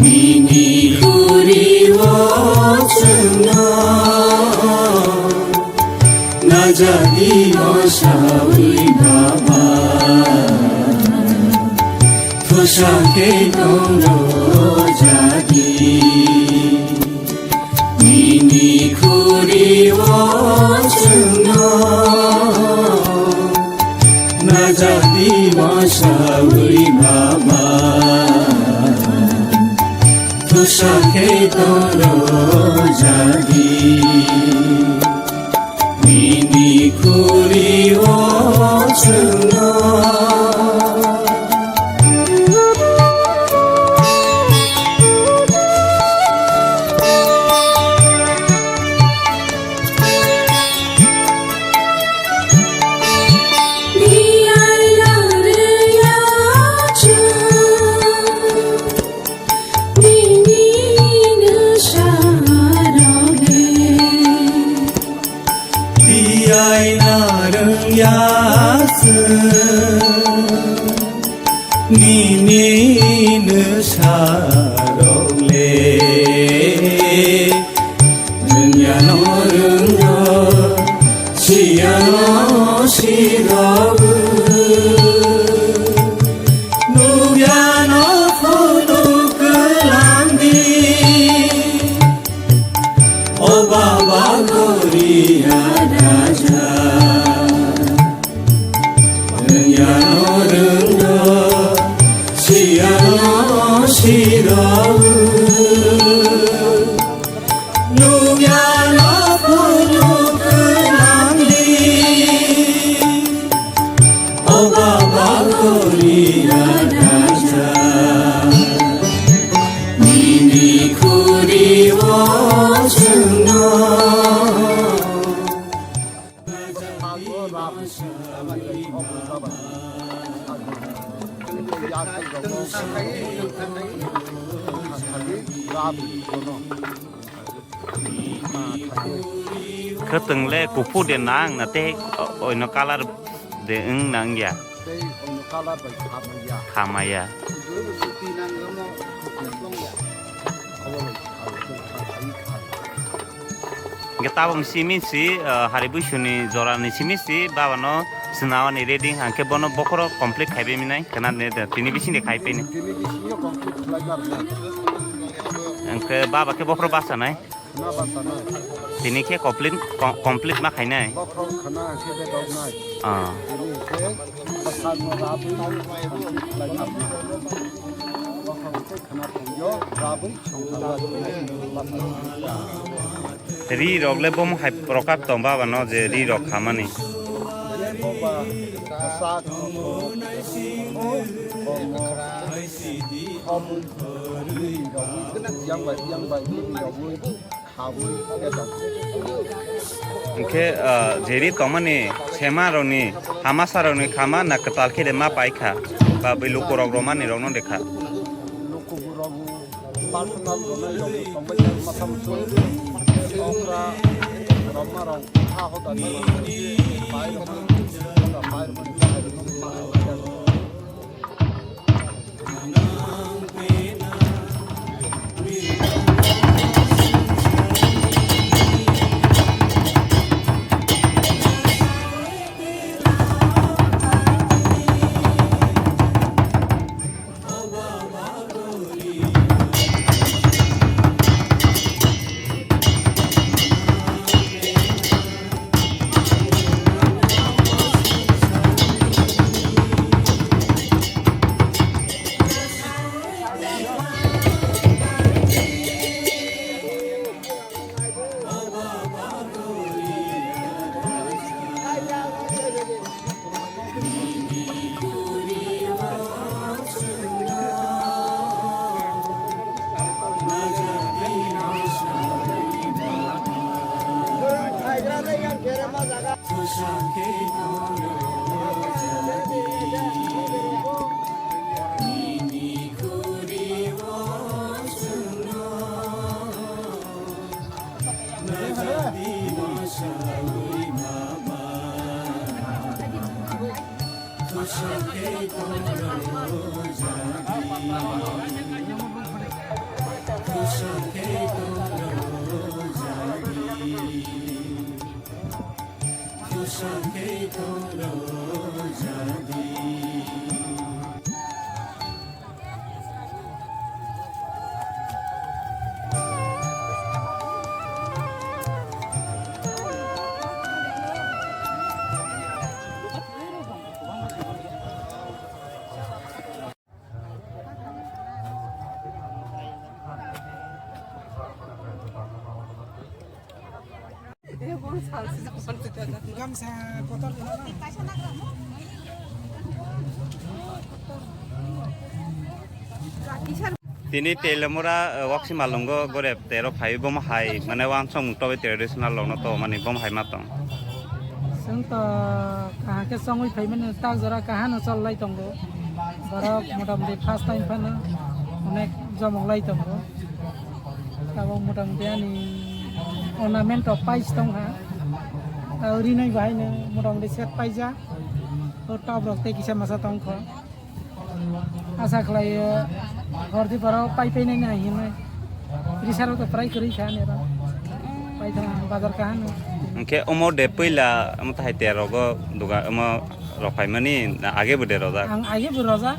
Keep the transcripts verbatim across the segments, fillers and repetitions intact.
Nini khuri o chwngno najadi mosawi baba, thusa khe tongro jadi. Nini khuri o chwngno najadi mosawi baba, thusa khe tongro jadi. Nini khuri o chwngno. Tiyai narwng ya chwng nini nwsarok le. Rwngya no rwngdo, siya no sirogo. Nugya no phutu kwlangdi. O baba Goriya raja, rwngya no rwngdo, siya no sirogo. Nugya no phutu kwlangdi. O baba Goriya raja, nini khuri o chwngno. Khwtwng le kuphur de nang na tei oino colour de wng nang ya. Tei oino colour bai kha manya. Kha manya. Twi nang rwmo khwtwng ya. Abo bai kha, kha, kha, kha. Hingke tabok simi si, ah, hari buisuni jorani simi si baba no swnawani ready hingke bono bokhoro complete khaibai minai khna de, de, tini bising de khaipai ni. Tini bising yo complete khlai kar na. Hingke baba khe bokhoro basa nai. Khna basa nai. Tini khe complete, com-, complete ma khainai. Bokhorok khna khe bedok nai. Ah. Tini khe bwsakno rabwi complete khlai kar na. Bokhorok khe khna thangyo rabwi songkha basa nai. Ri rok le bomo hai rokak tong baba no je ri rok khamani. Boba bwsak komo komo komo yang bai yang bai ri rok. Hingke, ah, jeri tongmani sema rokni, hamasa rokni khama na kwtal khe de ma pai kha, ba bai luku rok romani rokno de kha. Luku rok personal rok tongbai masa muchung okra rok ma rok ha hoda ni pai rok ma pai rok ma. Gamsa kotor. Tini Telemura, eh, Waksi Malungo gorep tero phai bomo hai, mane wansong tobe traditional lono to mani bomo hai matong. Seng to kahake songwi phai mane tak jora kahano sol lai tongo. Borok motamoti first time phano onek jomok lai tongo. Tabok motamoti ani ornament of pais tongkha. Tabo rinai bahaino motamoti set paijak. O top rok tei kisa masa tongkho. Asa khlaio, horti poro pai pai nai hinwi. Risaro to prai kwrwi kha nero. Pai thang bazar kahano. Hwnkhe omo de puila omo tahai terogo duga omo rok phaimani na age bo de rojak? Ang age bo rojak.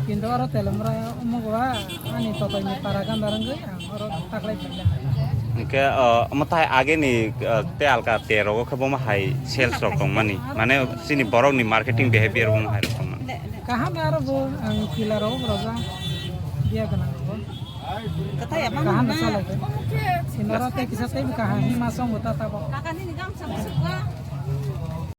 Kintu oro Telemura omo gwa ani totoi ni para ganda rwngwi ang oro taklai phaikha. Hwnkhe, o, omo tahai age ni, o, te alka terogo khe bomo hai sales rok tongmani. Mane chini borok ni marketing behavior bomo hai rok tongmani. Kaham aro bo ang pila rok rojak. Biya gwnang bo. Kaham salai. Sinoro tei kisa tei kaham hima song bo ta tabo.